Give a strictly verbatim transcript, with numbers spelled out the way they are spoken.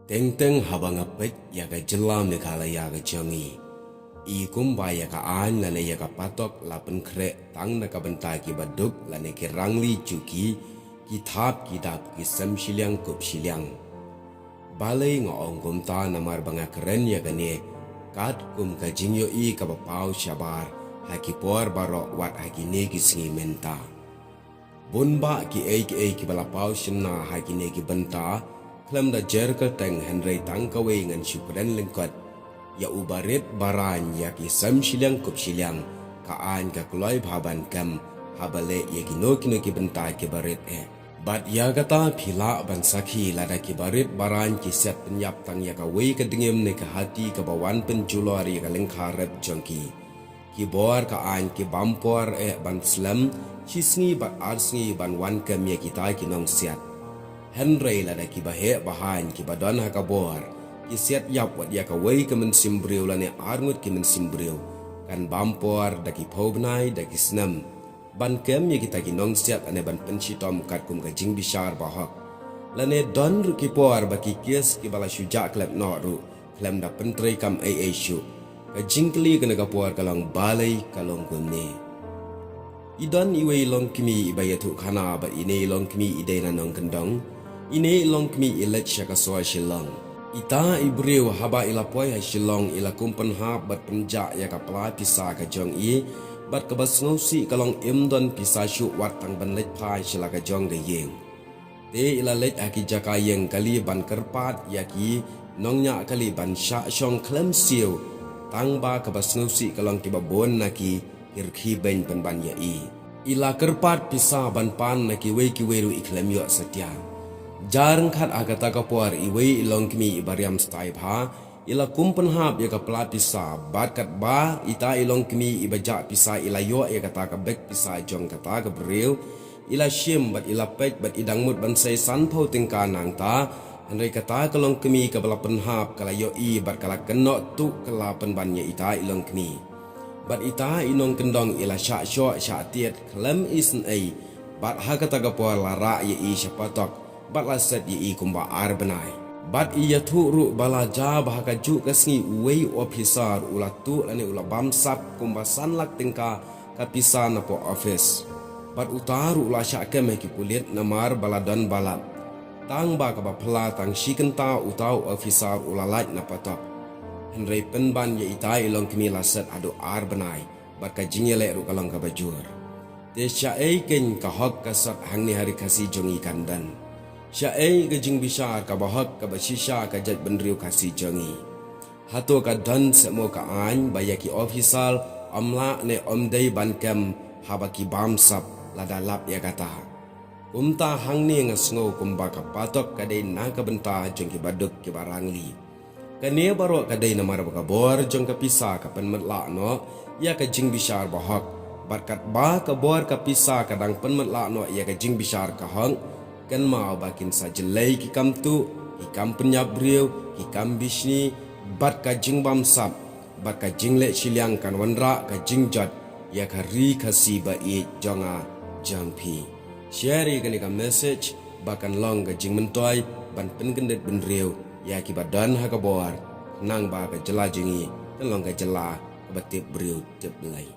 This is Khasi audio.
Teng teng haba nga peit ïa ka jylla Meghalaya ka jong ngi, i kumba ïa ka aiñ lane ïa ka patok la pynkhreh tang na ka bynta kiba duk lane ki rangli jong ki, ki thap ki dap, ki sem shiliang kup shiliang. Balei nga ong kumta? Namar ba nga kren ïa kane katkum ka jingïohi kaba paw shabar ha ki por baroh, wat ha kine ki sngi mynta. Bun bah kiei kiei kiba la paw shynna ha kine ki bynta, khlem da jer kyrteng, hynrei tang kawei ngan shu kren lyngkot ïa u barit baraiñ ïa ki sem shiliang kup shiliang, ka aiñ ka kloi bha ban kem haba leh ïa kino kino ki bynta kiba rit eh. Bad ïa kata phi lah ban sakhi, lada ki barit baraiñ ki siat pynïap tang ïa kawei ka dngiem ne ka hati kaba wan pynjulor ïa ka lyngkha rep jong ki, ki bor ka aiñ ki bam por eh ban slem, shi sngi bad ar sngi ban wan kem ïa kita ki nongsiat. Hynrei lada kiba heh bahaiñ kiba don ha ka bor ki siat ïap wat ïa kawei ka mynsiem briew lane arngut ki mynsiem briew, kan bam por da ki phew bnai, da ki snem, ban kem ïa kita ki nongsiat lane ban pynshitom katkum ka jingbishar bahok. Lane don ruh ki por ba ki kes kiba la shu jah klet noh ruh khlem da pyntreikam ei ei shuh. Ka jingkylli kane ka por ka long, balei ka long kumne? I don iwei i longkmie iba ïathuh khana bad ine i longkmie i dei na nongkyndong. Ine i longkmie i leit sha ka sor Shillong. Ita i briew haba i la poi ha Shillong i la kum pynhap bad pynjah ïa ka pla pisa ka jong i, bad kaba sngewsih ka long im don pisa shuh wat tang ban leit phai sha la ka jong ka ïing. Te i la leit ha ki jaka ïeng kali ban kyrpad ïa ki nongñiah kali ban shah shong khlem siew, tang ba kaba sngewsih ka long kiba bun na ki ki rkhie beiñ pynban ïa i. I la kyrpad pisa ban pan na kiwei kiwei ruh i khlem ïoh satia. Jar ryngkat ha kata ka por iwei i longkmie iba riam stai bha i la kum pynhap ïa ka pla pisa, bad katba ita i longkmie iba jah pisa i la ïoh ïa kata ka bek pisa jong kata ka briew, i la shim bad i la peit bad i dang mut ban sei sanphew tyngka nangta. Hynrei kata ka longkmie kaba la pynhap ka la ïohi bad ka la kynnoh tuh kylla pynban ïa ita i longkmie. Bad ita i nongkyndong i la shah shoh shah tied khlem isynei, bad ha kata ka por la rah ïa i sha patok bad la set ïa i kumba ar bnai. Bad i ïathuh ruh ba la jia ba ha kajuh ka sngi uwei u ophisar u la tuh lane u la bam sap kumba san lak tyngka ka pisa napoh office. Bad uta ruh u la shah kem ha ki pulit namar ba la don ba lap. Tang ba kaba phylla tang shi kynta uta u ophisar u la lait na patok. Hynrei pynban ïa ita i longkmie la set haduh ar bnai, bad ka jingïaleh ruh ka long kaba jur. Te shaei kein ka hok ka sot hangne ha ri Khasi jong ngi kan don? Shaei ka jingbishar kaba hok kaba shisha ka jaitbynriew Khasi jong ngi? Hato ka don seh mo ka aiñ ba ïa ki ophisar ym lah ne ym dei ban kem haba ki bam sap lada lap ïa kata? Kumta hangne nga sngew kumba ka patok ka dei na ka bynta jong kiba duk kiba rangli. Kane baroh ka dei namar ba ka bor jong ka pisa ka pynmitlah noh ïa ka jingbishar bahok. Bad katba ka bor ka pisa ka dang pynmitlah noh ïa ka jingbishar ka hok, kynmaw ba kin sa jyllei ki kam tuh, ki kam pynïap briew, ki kam bishni, bad ka jingbam sap, bad ka jingleh shiliang kan wanrah ka jingjot ïa ka ri Khasi ba ïeit jong nga jong phi. Share ïa kane ka message ba kan long ka jingmyntoi ban pynkyndit bynriew ïa kiba don ha ka bor, nang ba ka jylla jong ngi kan long ka jylla kaba tip briew tip Blei.